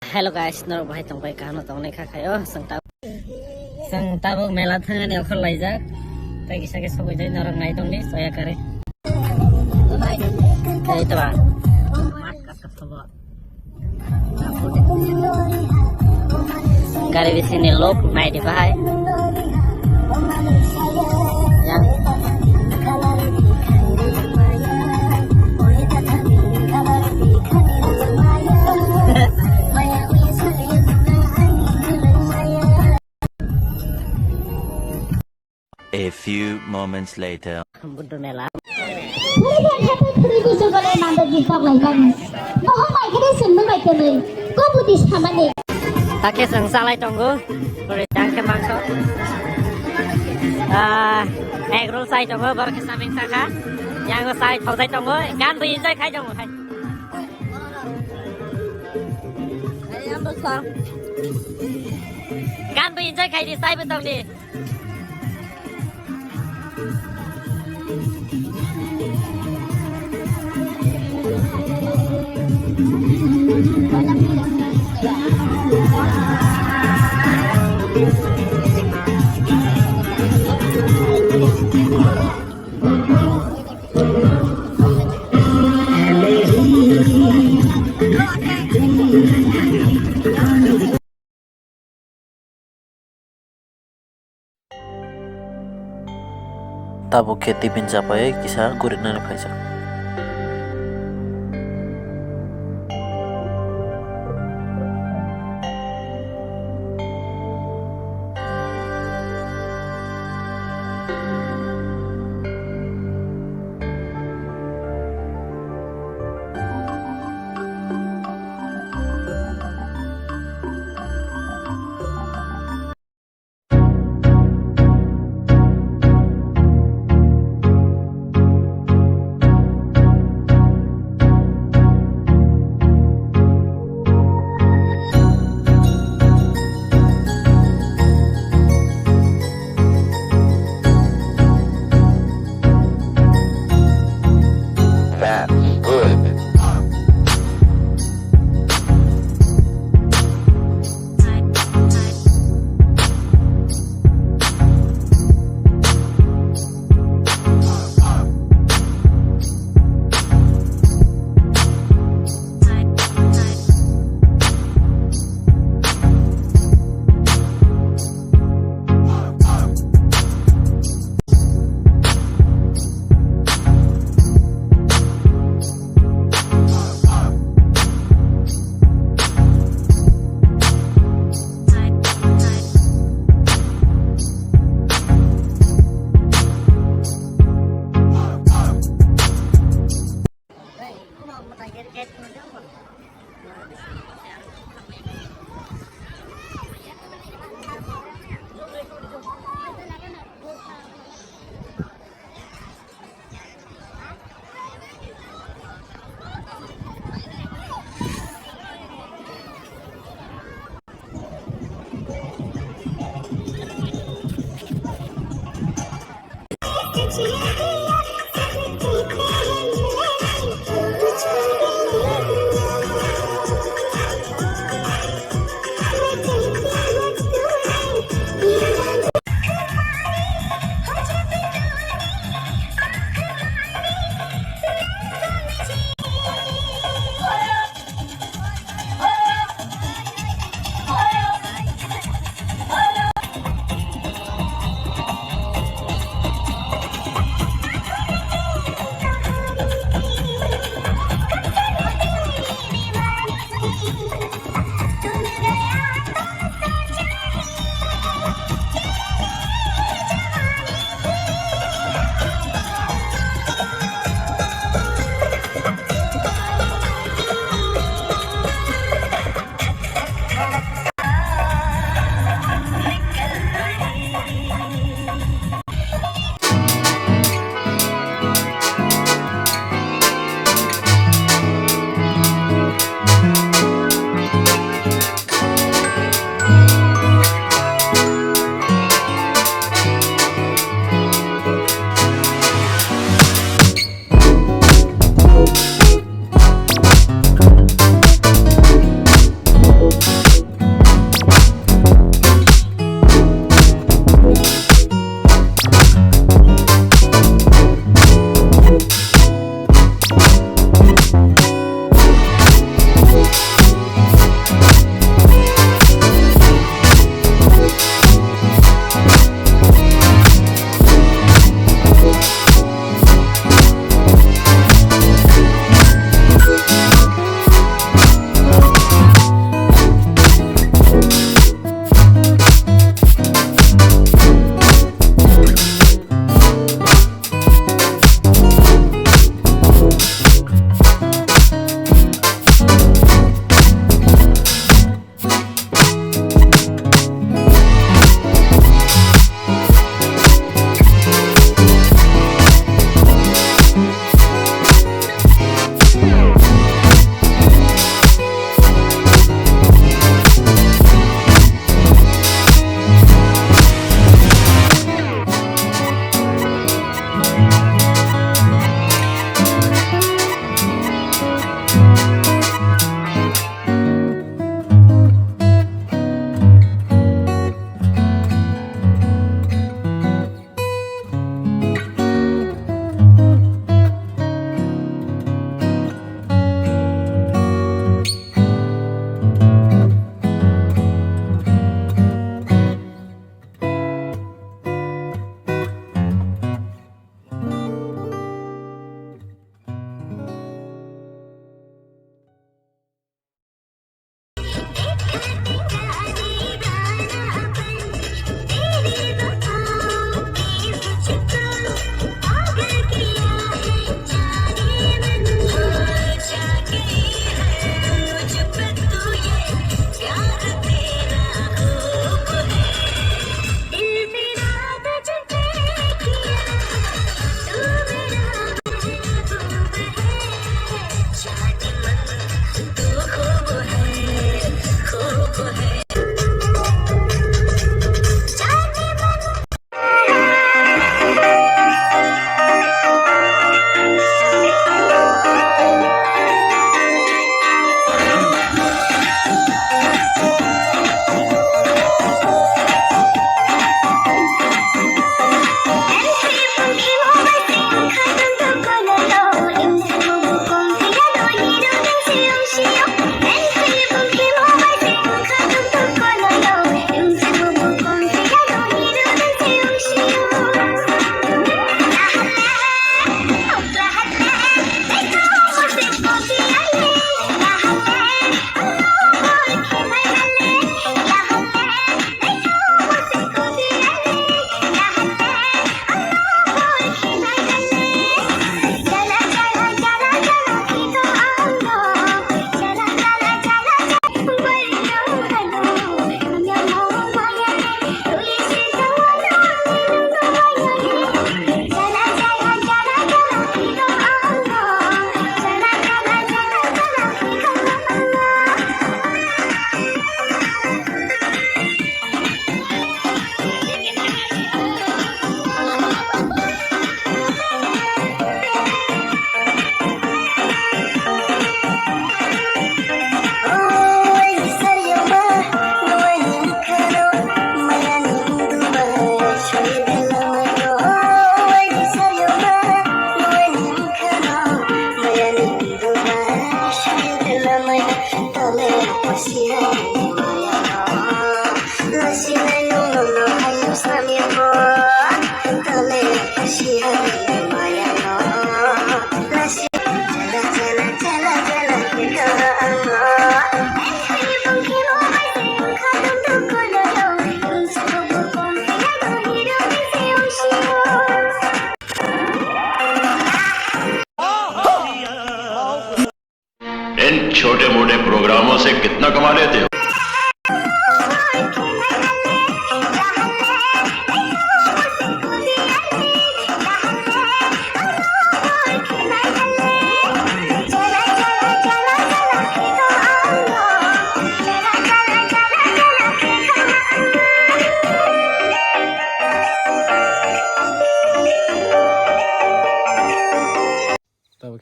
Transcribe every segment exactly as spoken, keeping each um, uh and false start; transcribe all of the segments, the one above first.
Hello guys, norok bahai tongbai, kaham no tongnai kha khayo, chwng tabuk, chwng tabuk mela thangani okhor laijak, tei kisa khe sogwi jai norok nai tongdi, soya kare. Tei to ba. Gari bisingni lok naidi bahai. Yang. A few moments later. Buddha mela. Phuri khe khatai phuri kuchuk gole mando jikok lai bani. Bohok bai khe de sengno bai teni. Ko budi samani. Hakhe chwng chalai tongo. Puri jang khe mangso. Ah, egg roll chai tongo, borok khe saming sakha. Yango chai thokjai tongo. Gan bo enjoy khai tongo hai. Gan bo enjoy khai di, chai bo tong di. Tabuk khe tiffin chapai kisa gurinani phaijak.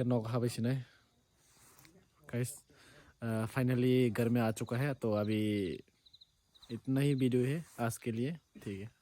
Nok habai sinai. Guys, uh, finally घर में आ चुका है, तो अभी इतना ही वीडियो है आज के लिए, ठीक है।